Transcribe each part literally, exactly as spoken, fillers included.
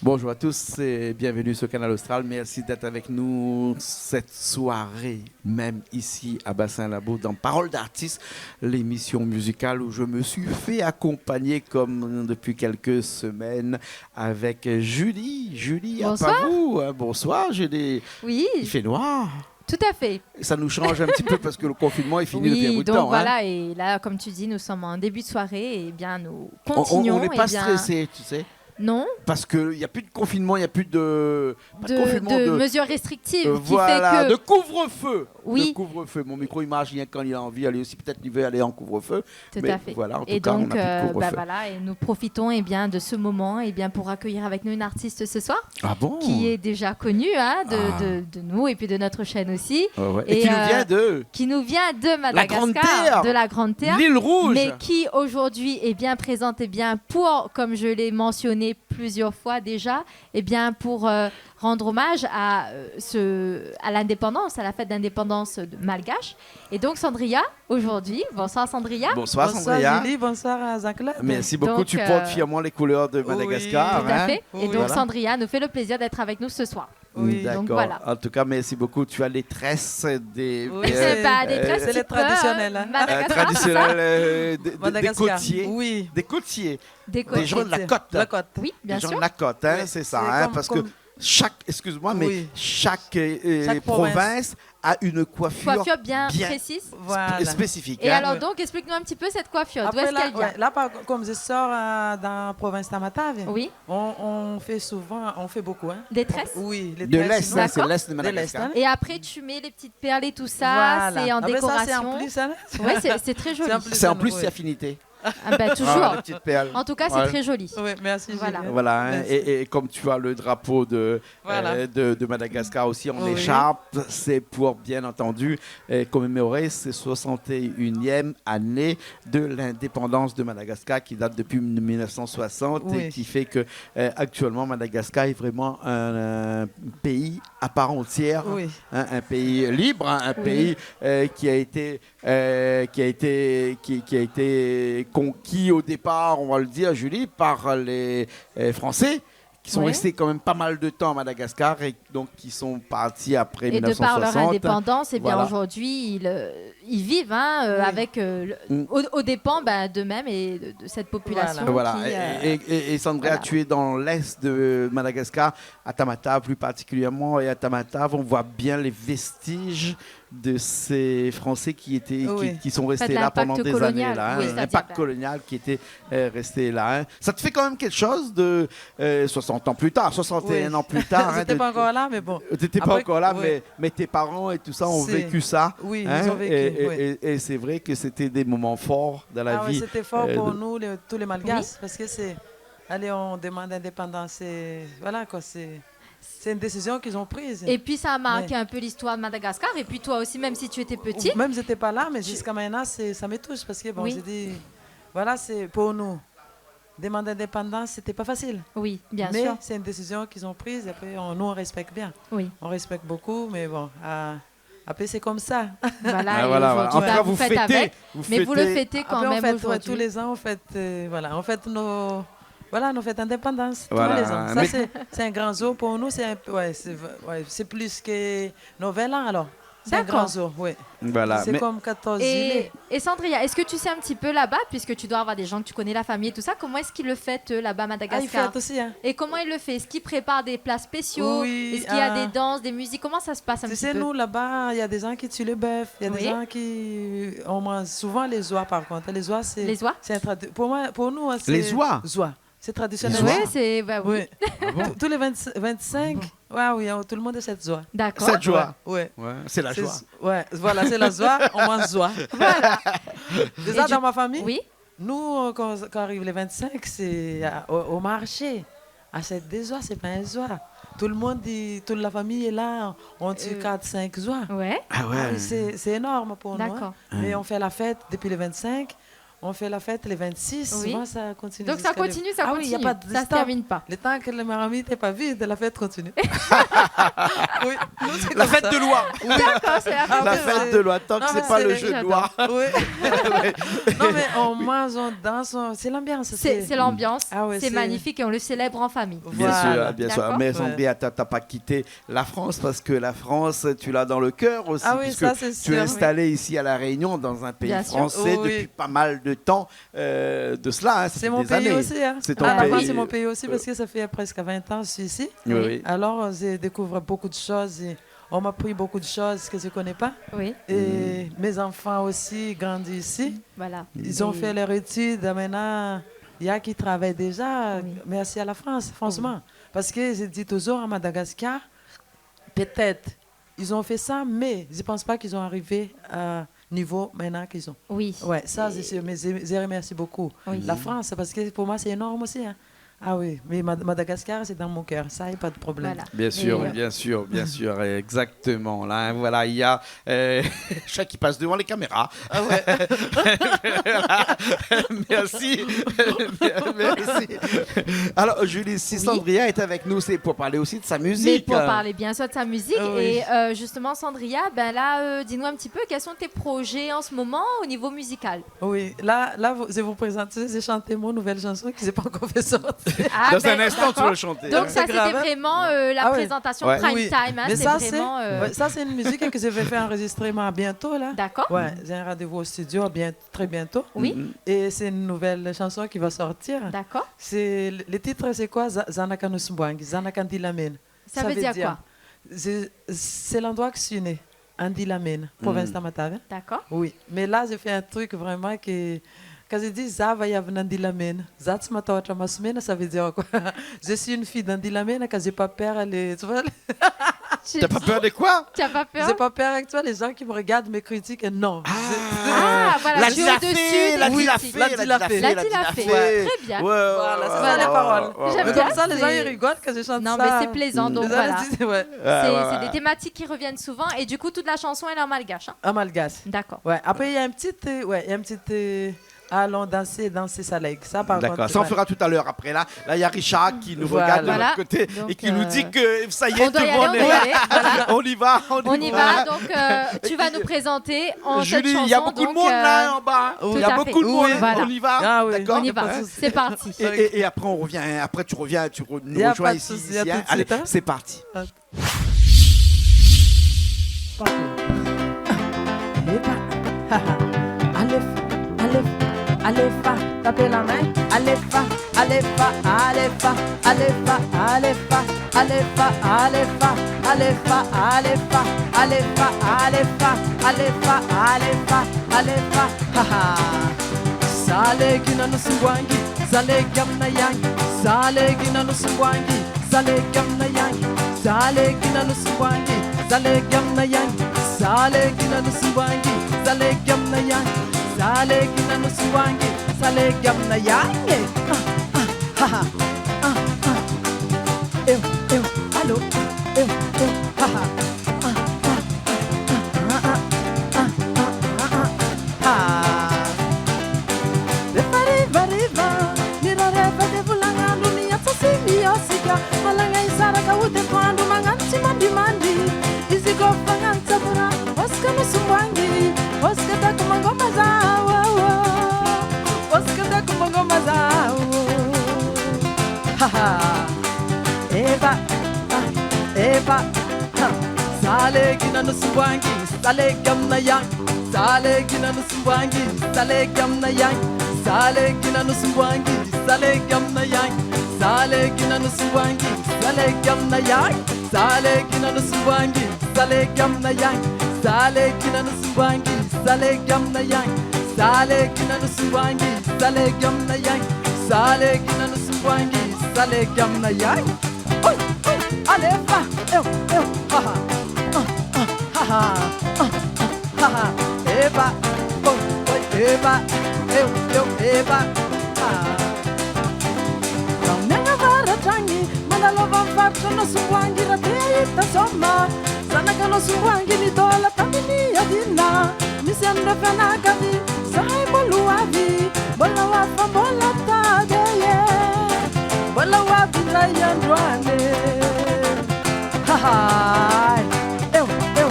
Bonjour à tous et bienvenue sur Kanal Austral. Merci d'être avec nous cette soirée, même ici à Bassin Labou, dans Parole d'artiste, l'émission musicale où je me suis fait accompagner, comme depuis quelques semaines, avec Julie. Julie, à pas vous, hein. Bonsoir, Julie. Oui. Il fait noir. Tout à fait. Ça nous change un petit peu parce que le confinement est fini depuis un bout de temps, hein. Oui, donc voilà, et là, comme tu dis, nous sommes en début de soirée, et bien, nous continuons, eh bien. On, on n'est pas stressé, tu sais. Non. Parce que il y a plus de confinement, il y a plus de, pas de confinement, de mesures restrictives, euh, qui fait que, voilà, de couvre-feu. Oui. De couvre-feu. Mon micro, il marche rien quand il a envie, lui aussi, peut-être il veut aller en couvre-feu. Tout à fait. Mais voilà, en tout cas, on n'a plus de couvre-feu. Et donc, euh, bah voilà, et nous profitons, eh bien, de ce moment, eh bien, pour accueillir avec nous une artiste ce soir, qui est déjà connue, hein, de, de, de nous et puis de notre chaîne aussi. Ah bon ? Ouais, ouais. Et qui nous vient de la Grande Terre. Et, euh, qui nous vient de Madagascar, de la Grande Terre, l'île Rouge. Mais qui aujourd'hui est bien présente, eh bien, pour, comme je l'ai mentionné plusieurs fois déjà, eh bien, pour, euh, rendre hommage à, euh, ce, à l'indépendance, à la fête d'indépendance de malgache. Et donc, Sandria, aujourd'hui. Bonsoir, Sandria. Bonsoir, Sandria. Bonsoir, Julie. Bonsoir à Jean-Claude. Merci beaucoup. Donc, euh, tu portes fièrement les couleurs de Madagascar, hein. Oui. Tout à fait. Oui. Et donc, voilà, Sandria nous fait le plaisir d'être avec nous ce soir. Oui. D'accord. Donc, voilà. En tout cas, merci beaucoup. Tu as les tresses des, euh, c'est pas des tresses, c'est les traditionnels, hein, euh, traditionnels, euh, des, des, des côtiers. Madagascar. Oui. Des côtiers. Des côtiers. Des gens de la côte. La côte. Oui, bien sûr. Des gens de la côte, hein, c'est ça, hein, parce que chaque, excuse-moi, mais chaque, euh, province a une coiffure bien précise. Coiffure bien spé-, spécifique, hein. Voilà. Et alors donc, explique-nous un petit peu cette coiffure. D'où est-ce qu'elle vient ? Après, là, ouais, là, par, comme je sors, euh, dans la province Tamatave, oui, on, on fait souvent, on fait beaucoup, hein. Des tresses ? Oui, les tresses, sinon. De l'Est, hein, c'est l'Est de Madagascar. De l'Est, hein. Et après, tu mets les petites perles et tout ça, c'est en décoration. Voilà. Ah ben ça, c'est en plus, hein. Ouais, c'est, c'est très joli. C'est en plus, c'est affinité. Ah ben, toujours. Ah, les petites perles. En tout cas, c'est très joli. Ouais, merci, Julie. Voilà. Voilà, hein, et, et comme tu as le drapeau de, euh, de, de Madagascar aussi en écharpe, c'est pour, bien entendu, euh, commémorer ces soixante et unième année de l'indépendance de Madagascar qui date depuis mille neuf cent soixante et qui fait que, euh, actuellement, Madagascar est vraiment un, un pays à part entière, hein, un pays libre, hein, un pays, euh, qui a été euh, qui a été, qui, qui a été conquis au départ, on va le dire, Julie, par les, euh, Français, qui sont restés quand même pas mal de temps à Madagascar et donc qui sont partis après mille neuf cent soixante. Et de par leur indépendance, eh bien, aujourd'hui, ils, euh, ils vivent, hein, euh, avec, euh, le, au, au dépens, ben, d'eux-mêmes et de, de cette population qui, euh, voilà. Voilà. Et, et, et, et Sandria, tu es dans l'est de Madagascar, à Tamatave plus particulièrement, et à Tamatave, on voit bien les vestiges de ces Français qui étaient, qui, qui sont restés là pendant des années, là, hein. Oui. En fait, l'impact colonial, oui, c'est-à-dire, ben, l'impact colonial qui était, euh, resté là, hein. Ça te fait quand même quelque chose de, euh, soixante ans plus tard, soixante et un ans plus tard, hein. Oui. J'étais pas encore là, mais bon. T'étais pas encore là, mais, mais tes parents et tout ça ont vécu ça, hein. Après, oui. C'est, oui, ils ont vécu, oui. Et, et, et, et c'est vrai que c'était des moments forts dans la vie, euh, de... Ah ouais, c'était fort pour nous, les, tous les Malgaches, parce que c'est, allez, on demande l'indépendance, et voilà, quoi, c'est C'est une décision qu'ils ont prise. Et puis, ça a marqué un peu l'histoire de Madagascar. Et puis, toi aussi, même si tu étais petite. Ou même, j'étais pas là, mais jusqu'à maintenant, c'est, ça me touche parce que, bon, je dis, voilà, c'est pour nous. Demander l'indépendance, c'était pas facile. Oui, bien sûr. Mais c'est une décision qu'ils ont prise. Et puis, on, nous, on respecte bien. Oui. On respecte beaucoup, mais bon, euh, après, c'est comme ça. Voilà, et aujourd'hui, bah, vous fêtez avec. Ah, voilà, voilà. En tout cas, vous fêtez. Mais vous le fêtez quand même aujourd'hui. Après, on fête, ouais, tous les ans, on fête, euh, voilà, on fête nos, voilà, nos fêtes d'indépendance, tous les ans. Voilà. Ça, c'est, c'est un grand jour pour nous, c'est un, ouais, c'est, ouais, c'est plus que Nouvel An, alors. C'est un grand jour, oui. D'accord. Voilà, mais... C'est comme quatorze juillet. Et, et Sandria, est-ce que tu sais un petit peu là-bas, puisque tu dois avoir des gens que tu connais, la famille et tout ça, comment est-ce qu'ils le fêtent, euh, là-bas, à Madagascar ? Ah, ils fêtent aussi, hein. Et comment ils le font ? Est-ce qu'ils préparent des plats spéciaux ? Oui, euh... Est-ce qu'il y a des danses, des musiques ? Comment ça se passe un petit peu ? Tu sais, nous, là-bas, il y a des gens qui tuent le bœuf, il y a des gens qui, on mange souvent les oies, par contre. Les oies, c'est, c'est un tradi-, pour moi, pour nous, hein, c'est... Les oies ? Les oies. Les oies. C'est traditionnel. Ouais, c'est, bah oui. Oui. Ah bon ? Tous, tous les vingt, vingt-cinq, ah oui, hein, tout le monde achète oie. D'accord. Sept oies. Ouais, ouais. Ouais, c'est la joie. C'est, ouais, voilà, c'est la joie, on mange oie. Voilà. Déjà, dans ma famille, nous, euh, quand, quand arrive les vingt-cinq, c'est, euh, au, au marché. Achète des oies, c'est pas un oie. Tout le monde dit, toute la famille est là, on tue quatre, cinq oies. Euh, ouais. Ah ouais. Ah oui, c'est, c'est énorme pour nous, hein. D'accord. Mais on fait la fête depuis le vingt-cinq. On fait la fête le vingt-six, oui, souvent ça continue. Donc ça continue, ça continue. Ah oui, y a pas de stop. Ça se termine pas. Le temps que le marmite est pas vide, la fête continue. Oui, nous, c'est comme ça. La fête de l'oie. Oui. D'accord, c'est la fête de l'oie. La fête de l'oie, tant que c'est pas le jeu de l'oie. Ah, mais c'est, j'adore. Oui. Non, mais on mange, on danse, on, c'est l'ambiance, c'est, c'est l'ambiance. Ah ouais, c'est magnifique et on le célèbre en famille. Voilà. Bien sûr, bien sûr. D'accord. Mais Sandrine, t'as, t'as pas quitté la France, parce que la France, tu l'as dans le cœur aussi, puisque tu es installée ici à La Réunion, dans un pays français, depuis pas mal de temps, euh, de cela, hein, ça fait des années. Ah oui, ça, c'est sûr. C'est mon pays aussi, hein. C'est ton pays. Ah, moi, c'est mon pays aussi, parce que ça fait presque vingt ans que je suis ici. Oui, oui. Alors, j'ai découvert beaucoup de choses et on m'a appris beaucoup de choses que je connais pas. Oui. Et mes enfants aussi grandissent ici. Voilà. Ils ont fait leurs études. Maintenant, il y a qui travaillent déjà. Oui. Merci à la France, franchement. Oui. Parce que je dis toujours à Madagascar, peut-être, ils ont fait ça, mais je pense pas qu'ils ont arrivé à niveau maintenant qu'ils ont. Oui. Ouais, ça, c'est sûr, mais je, je remercie beaucoup la France, parce que pour moi, c'est énorme aussi, hein. Ah oui, mais Mad-, Madagascar, c'est dans mon cœur, ça, y a pas de problème. Voilà. Bien sûr, bien sûr, exactement. Là, hein, voilà, il y a, euh, chat qui passe devant les caméras. Ah ouais. Merci. Merci. Alors, Julie, si Sandrine est avec nous, c'est pour parler aussi de sa musique. Mais pour parler, bien sûr, de sa musique. Ah oui. Et, euh, justement, Sandrine, ben là, euh, dis-nous un petit peu, quels sont tes projets en ce moment au niveau musical ? Oui, là, là, vous, je vais vous présenter, j'ai chanté mon nouvelle chanson qui s'est pas encore fait sortir. Ah, ben, d'accord. Dans un instant, tu vas le chanter, hein. Donc ça, c'était vraiment, euh, la présentation prime time, hein, c'est vraiment, euh, ouais, ça, c'est une musique que je vais faire enregistrer bientôt, là. D'accord. Ouais, j'ai un rendez-vous au studio bien, très bientôt. Oui. Mhm. Et c'est une nouvelle chanson qui va sortir. D'accord. C'est, le, le titre, c'est quoi ? Za-, Zanaka Nusumbwangi, Zanaka Ndilamena. Ça veut dire quoi ? Ça veut dire, c'est, c'est l'endroit que je suis née. Andilamena, province Tamatave. D'accord. Oui, mais là, je fais un truc vraiment que, quand je dis, za va yavana Andilamena, za tsi matahotra maso mena, ça veut dire quoi ? Je suis une fille d'Andilamena, quand j'ai pas peur, les, tu vois, les... T'as pas peur de quoi ? Tu as pas peur ? J'ai pas peur avec toi, les gens qui me regardent, me critiquent, non. Ah, voilà, tu es au-dessus des critiques. La Dilafé, la Dilafé, la Dilafé. Ouais. Très bien. Ouais, ouais, ouais. Voilà, c'est ça les paroles. J'aime bien. Mais comme ça, les gens, ils rigolent quand je chante ça. Non, mais c'est plaisant, donc voilà. Les gens, ils disent, ouais. C'est, c'est des thématiques qui reviennent souvent et du coup, toute la chanson, elle est en malgache, hein ? En malgache. D'accord. Ouais. Après, il y a un petit, euh, ouais, il y a un petit, euh, allons danser, danser sa lègue. Ça, par contre, ouais. D'accord. Ça, on fera tout à l'heure après, là. Là, il y a Richard qui nous regarde de l'autre côté et qui nous dit que ça y est, tout le monde est là. Voilà. Donc, euh, on doit y aller, on doit y aller. Voilà. On y va, on y va. Donc, euh, tu vas nous présenter en cette chanson, donc, euh, Julie, il y a beaucoup de monde là, en bas, hein. Tout à fait. Il y a beaucoup de monde, hein. Voilà. On y va. Ah oui. D'accord. On y va. Pas de souci. C'est parti. Et, et, et après, on revient, hein. Après, tu reviens, tu re-, nous rejoins ici, hein. Il y a pas de souci, à tout de suite, hein. Allez, c'est parti. Epa, alef, alef, alefa, tapé la min. Alefa, alefa, alefa, alefa, alefa, alefa, alefa, alefa, alefa, alefa, alefa, alefa, alefa, alefa, haha. Zalé gina Nusumbwangi, zalé giamna yang, zalé gina Nusumbwangi. Zalé giamna yang, zalé gina Nusumbwangi, zalé giamna yang, zalé gina Nusumbwangi, zalé giamna yang, zalé gina Nusumbwangi, zalé giamna yang, eh. Ah, ah, ha, ha, ah, ah. Eu, eu, alo, eu, eu, ha, ha. Ah, ah, ah, ah, ah. Ah. Reva, reva, reva, ni rareva de vulanga, lunia sasi mi osiga, malanga isara ka ute kwandu manganti mandi mandi, izi go fangan sabura, oska Nusumbwangi, oska taku mangoma za, wo, wo, oska taku mangoma za, wo. Ha, ha. Eva, ah, Eva. Ha! Zalé gina Nusumbwangi, zalé giamna yang. Zalé gina Nusumbwangi, zalé giamna yang. Zalé gina Nusumbwangi, zalé giamna yang. Zalé gina Nusumbwangi, zalé giamna yang. Zalé gina Nusumbwangi, zalé giamna yang. Zalé gina Nusumbwangi, zalé giamna yang. Zalé gina Nusumbwangi, zalé giamna yang. Zalé gina Nusumbwangi, zalé giamna yang. Oi, oi, alefa, eu, eu, ha, ha. Ah, ah, ha, ha. Ah, ah, ha, ha. Eva, oi, oi, eva, eu, eu, eva. Ah. Nanga vara tangi, mana lova farto Nusumbwangi ra te ita soma. Zanaka Nusumbwangi ni dola tamini adina. Ni senda fena kavi, sai bolu avi. Ay, eu, eu.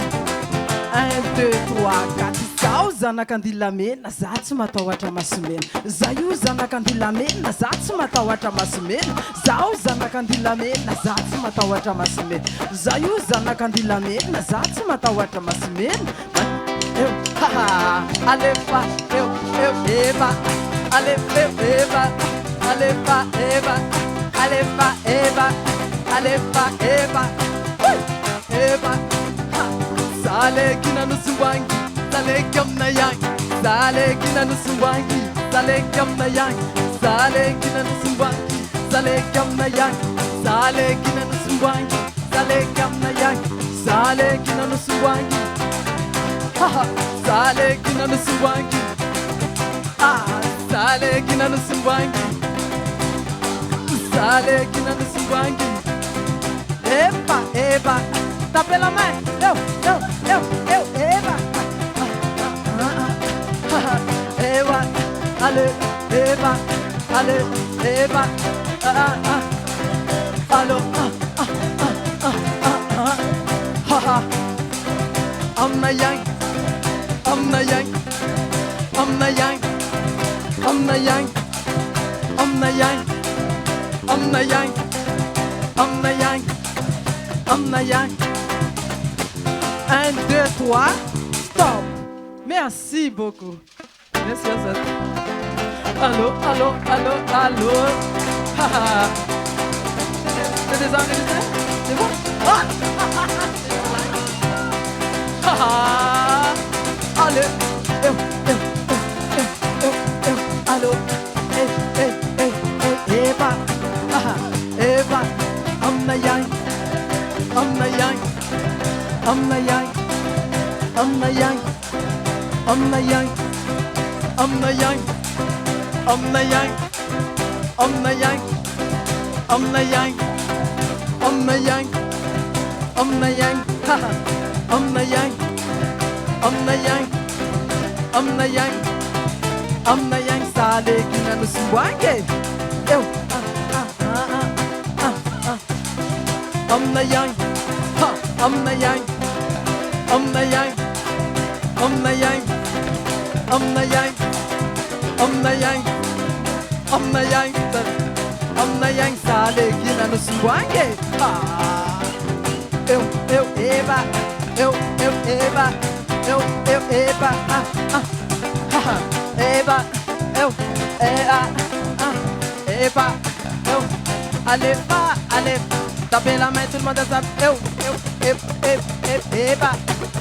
Un, deux, trois, quatre. Zao zanak'andilame, na za tsy matawatra masimena. Zayo zanak'andilame, na za tsy matawatra masimena. Zao zanak'andilame, na za tsy matawatra masimena. Zayo zanak'andilame, na za tsy matawatra masimena. Eu, ha, ha. Alefa, eu, eu, eva. Alefa, eu, eva. Alefa, eva. Alefa, eva. Alefa, eva. Ui! Eva. Ha. Zalé ki na nusu mbwangi. Zalé ki amna yang. Zalé ki na nusu mbwangi. Zalé ki amna yang. Zalé ki na nusu mbwangi. Zalé ki amna yang. Zalé ki na nusu mbwangi. Zalé ki amna yang, zalé ki na nusu mbwangi. Ha, ha. Zalé ki na nusu mbwangi. Ah, zalé ki na nusu mbwangi. Zalé ki na nusu mbwangi. Eva, eva. Tape la min. Eu, eu, eu, eu, eva. Ah, ah, ah, ah, ah. Eva, alé, eva, alé, eva. Ah, ah, ah. Alo, ah. Ha, ha. Amna yang, amna yang, amna yang, amna yang, amna yang, amna yang, amna yang, amna yang. Un, deux, trois, stop. Merci beaucoup. Merci à vous. Allô, allô, allô, allô. Ha, ha. C'est déjà enregistré ? C'est bon ? Ah ! Ha, ha. Allez. Eu, eu, eu, eu, eu, eu. Allô. Eh, eh, eh, eh, Eva. Ha, ha. Eva. Amna yang. Amna yang. Amna yang. Amna yang. Amna yang, amna yang, amna yang, amna yang, amna yang, amna yang, amna yang, ha, ha, amna yang, amna yang, amna yang, amna yang, zalé ki na nusu mbwangi. Yo, ah, ah, ah. Amna yang, ha, amna yang, amna yang, amna yang, amna yang, amna yang, amna yang, amna yang, zalé ki na nusu mbwangi. Ha. Eu, eu, eva, eu, eu, eva, eu, eu, eva, ah, ah, ha, ha, eva, eu, e, a, ah, eva. Yo, alé, va, alé. Tapé la min, tout le monde ensemble. Yo, yo, yo, yo, yo, va.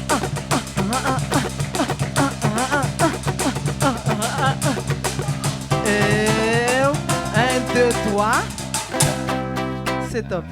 Ah, ah, ah. Yo, un, deux, trois. C'est top.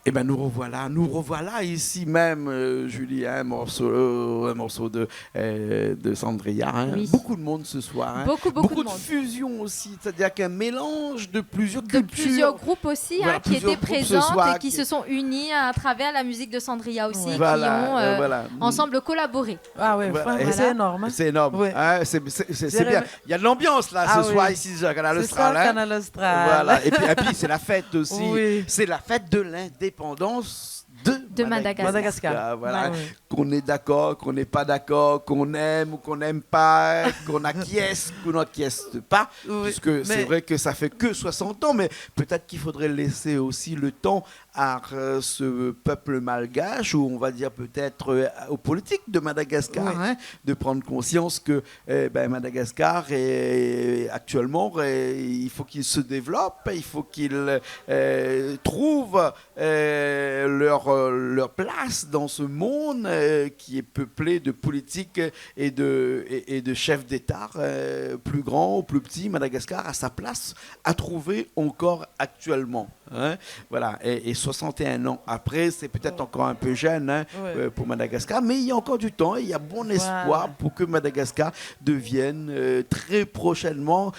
Eh ben, nous revoilà, nous revoilà ici même, euh, Julie, un morceau, un morceau de euh, de Sandria, hein. Oui. Beaucoup de monde ce soir, hein. Beaucoup, beaucoup de monde. Beaucoup de fusion aussi, c'est-à-dire qu'un mélange de plusieurs cultures. De plusieurs groupes aussi, hein, qui étaient présents et qui se sont unis à travers la musique de Sandria aussi, qui ont, euh, ensemble collaboré. Voilà, plusieurs groupes ce soir qui, euh, voilà. Ah ouais, franchement, c'est énorme, hein. Voilà. C'est énorme, hein. Ouais. C'est, c'est, c'est, c'est bien. Il y a de l'ambiance là, ce soir, ici, sur Kanal Austral, hein. Ah oui. C'est ça, Kanal Austral. Voilà. Et puis, et puis, c'est la fête aussi. Oui. C'est la fête de l'indépendance de Madagascar. De Madagascar. Voilà. Ah ouais. Qu'on est d'accord, qu'on n'est pas d'accord, qu'on aime ou qu'on n'aime pas, qu'on acquiesce ou qu'on n'acquiesce pas, puisque c'est vrai que ça fait que soixante ans, mais peut-être qu'il faudrait laisser aussi le temps à, euh, ce peuple malgache, ou on va dire peut-être, euh, aux politiques de Madagascar, hein, de prendre conscience que, euh, ben, Madagascar est actuellement, euh, il faut qu'il se développe, il faut qu'il, euh, trouve euh, leur, euh, leur place dans ce monde, euh, qui est peuplé de politiques et de, et, et de chefs d'État, euh, plus grands ou plus petits. Madagascar a sa place à trouver encore actuellement, hein. Voilà. Et, et soixante et un ans après, c'est peut-être encore un peu jeune, hein, euh, pour Madagascar, mais il y a encore du temps et il y a bon espoir pour que Madagascar devienne, euh, très prochainement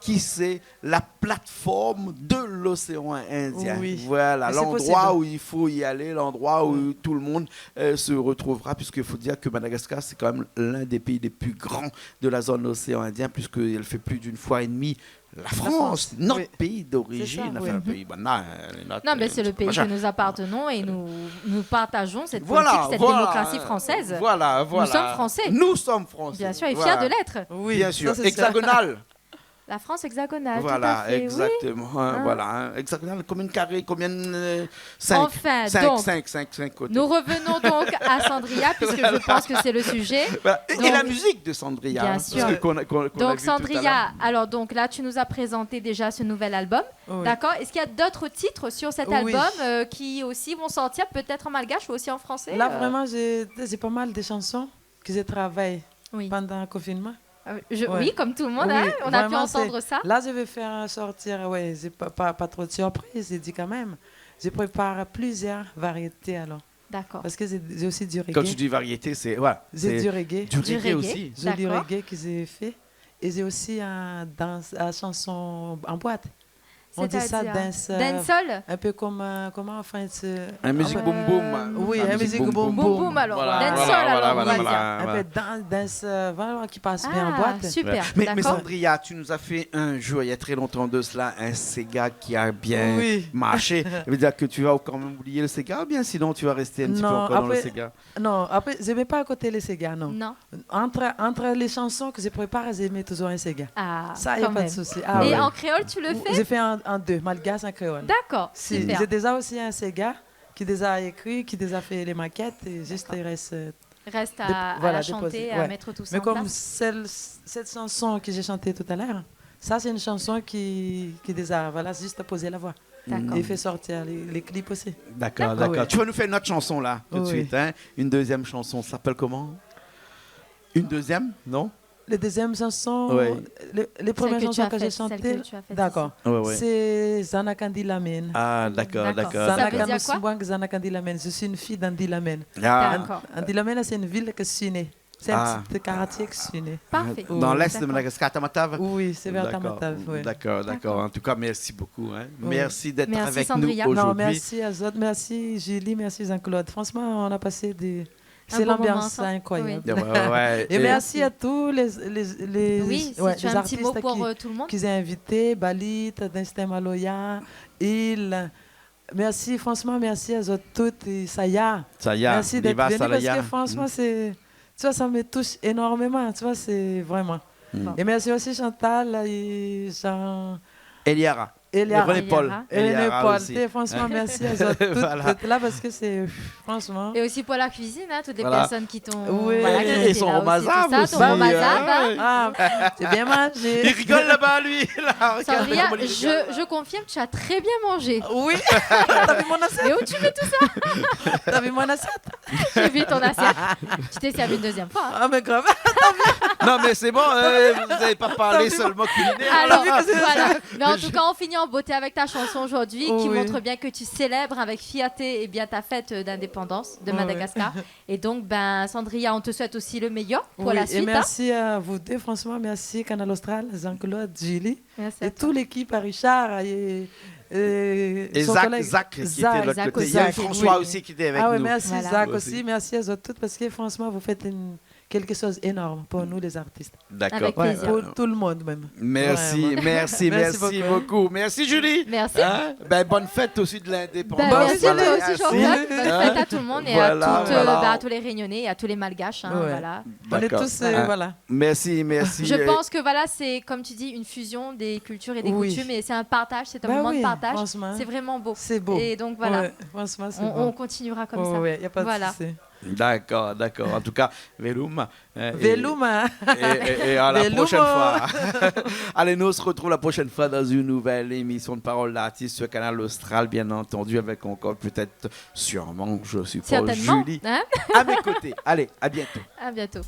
qui c'est la plateforme de l'océan Indien. Oui. Voilà, l'endroit où il faut y aller, l'endroit où tout le monde, euh, se retrouvera, puisqu'il faut dire que Madagascar, c'est quand même l'un des pays les plus grands de la zone océan Indien, puisqu'elle fait plus d'une fois et demie La France, notre pays d'origine, enfin, pays, ben, là, euh, notre, euh, machin. Non, mais c'est le pays que nous appartenons et nous, nous partageons cette politique, cette démocratie française. Voilà, voilà. Nous sommes français. Nous sommes français. Bien sûr, et fiers de l'être. Oui, ça, c'est sûr. Bien sûr. Hexagonale. La France hexagonale, tout à fait, oui. Voilà, exactement, hein, voilà, hein. Hexagonale, combien de carrés, combien de, euh, cinq, cinq, cinq côtés. Enfin, donc, nous revenons donc à Sandria, puisque je pense que c'est le sujet. Voilà. Et, et la musique de Sandria, hein, parce que qu'on a, qu'on, qu'on a vu tout à l'heure. Donc, bien sûr. Donc, Sandria, alors, donc là, tu nous as présenté déjà ce nouvel album. Oui. D'accord. Est-ce qu'il y a d'autres titres sur cet album, euh, qui aussi vont sortir peut-être en malgache ou aussi en français, euh ? Oui. Là, vraiment, j'ai, j'ai pas mal de chansons que j'ai travaillé pendant le confinement. Oui. Ah oui, je, oui, comme tout le monde, hein, on a pu entendre ça. Oui, vraiment, c'est, là, je vais faire sortir, ouais, c'est pas, pas, pas trop de surprises, j'ai dit quand même. Je prépare plusieurs variétés, alors. D'accord. Parce que j'ai, j'ai aussi du reggae. Quand tu dis variété, c'est, voilà, c'est du reggae aussi. Du reggae, d'accord. J'ai du reggae que j'ai fait. Et j'ai aussi un dans-, un chanson en boîte. On dit ça, dancehall ? C'est-à-dire ? Dancehall ? Un peu comme, euh, comment, enfin, c'est, euh, un musique boom boom. Oui, un musique boom boom. Boom boom, alors. Voilà, dancehall, alors, on va dire. Voilà, voilà, voilà. Un peu dan-, dance, euh, voilà, qui passe bien en boîte. Ah, super, d'accord. Ouais. Mais, mais Sandria, tu nous as fait un jour, il y a très longtemps de cela, un séga qui a bien marché. Oui. Ça veut dire que tu vas quand même oublier le séga, ou bien sinon tu vas rester un petit peu encore dans le séga ? Non, après, non, après, je mets pas à côté le séga, non. Non. Entre, entre les chansons que je prépare, je mets toujours un séga. Ah, quand même. Ça, y a pas de souci. Ah ouais. Et en créole, tu le fais ? Je fais en, en deux, malgache et créole. D'accord, super. Si, j'ai déjà aussi un séga qui déjà écrit, qui déjà fait les maquettes, et juste, il reste, euh, voilà, à chanter, à mettre tout ça en place. D'accord. D'accord. Mais comme celle, cette chanson que j'ai chantée tout à l'heure, ça, c'est une chanson qui, qui déjà, voilà, juste poser la voix. D'accord. Et fait sortir les, les clips aussi. D'accord, d'accord. D'accord. Ouais. Tu vas nous faire une autre chanson, là, tout de suite, hein. Oui. Une deuxième chanson, ça s'appelle comment ? Une deuxième, non ? La deuxième chanson, le, les premières chansons que j'ai chantées, celle que tu as faite, celle que tu as faite ici. D'accord. Ouais, ouais. C'est Zana Kandilamen. Ah, d'accord, d'accord. D'accord. Ça veut dire quoi ? Zana Kandilamen, je suis une fille d'Andilamen. Ah. D'accord. Andilamen, c'est une ville que je suis née. C'est un petit quartier que je suis née. Ah. Parfait. Dans l'est de Madagascar, Tamatave ? Oui, c'est vers Tamatave, oui. D'accord, d'accord. D'accord. En tout cas, merci beaucoup, hein. Oui. Merci d'être avec nous aujourd'hui. Merci, Sandria. Non, merci à vous, merci Julie, merci Jean-Claude. Franchement, on a passé des, c'est l'ambiance incroyable. Un bon moment ensemble. Oui. Ouais, ouais, ouais. Et merci à tous les, les, les, ouais, les artistes qui, qui ont invités, oui, si tu as un petit mot pour, euh, tout le monde. Balit, Dance Time Maloya, Il, merci, franchement, merci à vous toutes, et Saya. Saya, merci d'être venus parce que, franchement, c'est, tu vois, ça me touche énormément, tu vois, c'est vraiment. Mm. Et merci aussi Chantal et Jean-, Eliara. Eliara. Et René Paul. Eliara. René Paul aussi. Et franchement, merci à vous toutes d'être là parce que c'est, franchement. Voilà. Et aussi pour la cuisine, hein, toutes les personnes qui t'ont, voilà, qui ont été là aussi, tout ça. Oui. Et son Mazab aussi, hein. Ton Mazab, hein. Ah, j'ai bien mangé. Il rigole là-bas, lui, là. Regarde comment il rigole. Sandria, je, je confirme, tu as très bien mangé. Oui. T'as vu mon assiette ? Mais où tu mets tout ça ? T'as vu mon assiette ? J'ai vu ton assiette. Tu t'es servi une deuxième fois, hein. Ah, mais grave. Non, mais c'est bon, euh, vous avez pas parlé seulement culinaire, là. T'as vu ? Alors, voilà. Mais en tout cas, on finit en beauté avec ta chanson aujourd'hui, qui montre bien que tu célèbres avec fierté, eh bien, ta fête d'indépendance de Madagascar. Oui. Et donc, ben, Sandria, on te souhaite aussi le meilleur pour la suite, hein. Oui, et merci à vous deux, franchement, merci Kanal Austral, Jean-Claude, Julie, et toute l'équipe, à Richard, et, euh, son collègue Zach. Merci à vous. Merci à vous. Et Zach, Zach qui était de l'autre côté. Zach aussi, oui. Il y a eu François aussi qui était avec nous. Ah ouais, merci Zach aussi, merci à vous toutes, parce que franchement, vous faites une, quelque chose énorme pour nous, les artistes. D'accord. Avec plaisir. Ouais, pour tout le monde même. Merci, merci, merci beaucoup. Ouais, ouais. Merci beaucoup. Merci, Julie. Merci. Hein ? Ben, bonne fête aussi de l'indépendance. Ben, merci à toi aussi, Jean-Claude. Voilà, merci. Bonne fête à tout le monde et à toutes, euh, ben, à tous les Réunionnais et à tous les Malgaches, hein, voilà. Ouais. D'accord. On est tous, euh, voilà. Hein ? Merci, merci, euh. Je pense que, voilà, c'est, comme tu dis, une fusion des cultures et des coutumes, et c'est un partage, c'est un moment de partage. Bah oui, franchement. C'est vraiment beau. C'est beau. Et donc, voilà. Ouais, franchement, c'est beau. On, on continuera comme ça. Ouais, ouais, y a pas de souci. Voilà. D'accord, d'accord. En tout cas, Velouma, hein, et, et, et à la prochaine fois. Velouma. Allez, nous, on se retrouve la prochaine fois dans une nouvelle émission de Parole d'artiste sur Kanal Austral, bien entendu, avec encore peut-être, sûrement, je suppose, Julie à mes côtés. Certainement, hein ? Allez, à bientôt. À bientôt.